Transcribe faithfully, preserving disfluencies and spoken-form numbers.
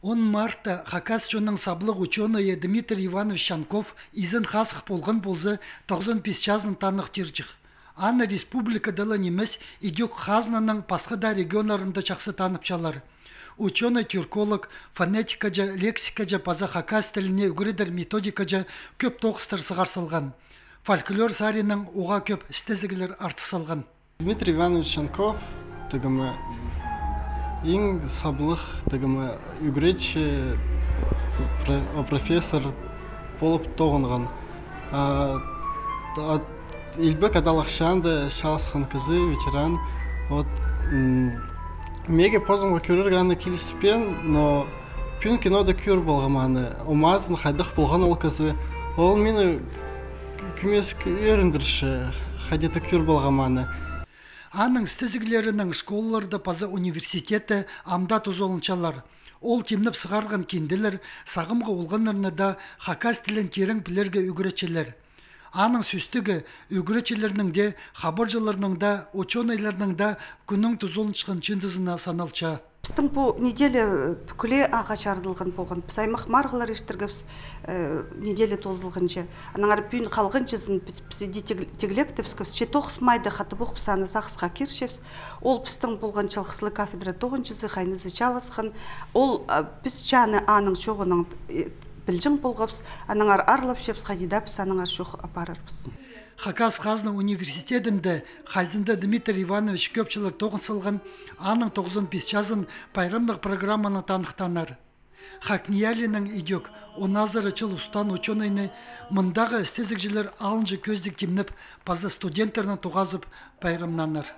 Он мартта хакас чонның саблығ учёнайы Дмитрий Иванович Чанков изен хазых полған полза, тоғызон пис чазын таныхтирҷых. Аны республикада ла нимес, идӧк хазнаның пасха даа регионнарында чахсы таныпчалар. Учёнай тюрколог, фонетикаҷа, лексикаҷа паза хакас тіліне ӱгредер методикаҷа кӧп тоғыстар сығар салған. Фольклор саринаң уғаа кӧп істезіглер артыс салған. Дмитрий Иванович Чанков, тігіме, иң саблығ, тігіме, ӱгретчі, пре-, о, профессор полып тоғынған. А, а, илбек адалахчаанда чааласхан кізі, ветеран. Вот, м, меге позымға кӧрерге аны киліспеен, но пӱӱн кинода кӧр полғам аны. Омазын хайдағ полған ол кізі. Ол мині кӧмес ӧріндірче, хайди-да кӧр полғам аны. Аның істезіглерінең школаларда паза университетте ам даа тузаланчалар. Ол тимнеп сығарған кинделер сағамғы олғаннарны даа хакас тілін тирең пілерге ӱгретчелер. Аның сӧстігі, ӱгретчілернің дее, хабарҷыларның даа, учёнайларның даа кӱннің тузаланчатхан чыындызына саналча. Пістің пу неделя, э, пӱкӱле ағаа чарыдылған полған. Піс аймах марығлар иртіргебіс, э, неделя тоозылғанҷа. Аннаңар пӱӱн халғанҷызын піс, піс иди тиг-, тиглектебіскебіс. Че тоғыс майда хатап ох піс аны сағысха кирчебіс. Ол пістің полған чылғызлығ кафедра тоғынҷызы, хайнызы чааласхан. Ол, а, піс чааны аның чооғынаң, э, пілҷең полғабыс, аннаңар аарлапчабыс, хайди даа піс аннаңар чоох апарарбыс. Хакас хазна университедінде хайзында Дмитрий Иванович кӧп чыллар тоғын салған, аның тоғызон пис чазын пайрамнығ программанаң таныхтааннар. ХакНИИЯЛИ-нің идӧк он азыра чыл устаан учёнайны мындағы істезігҷілер алынҷа кӧзідіг тимнеп, паза студенттернең тоғазып пайрамнааннар.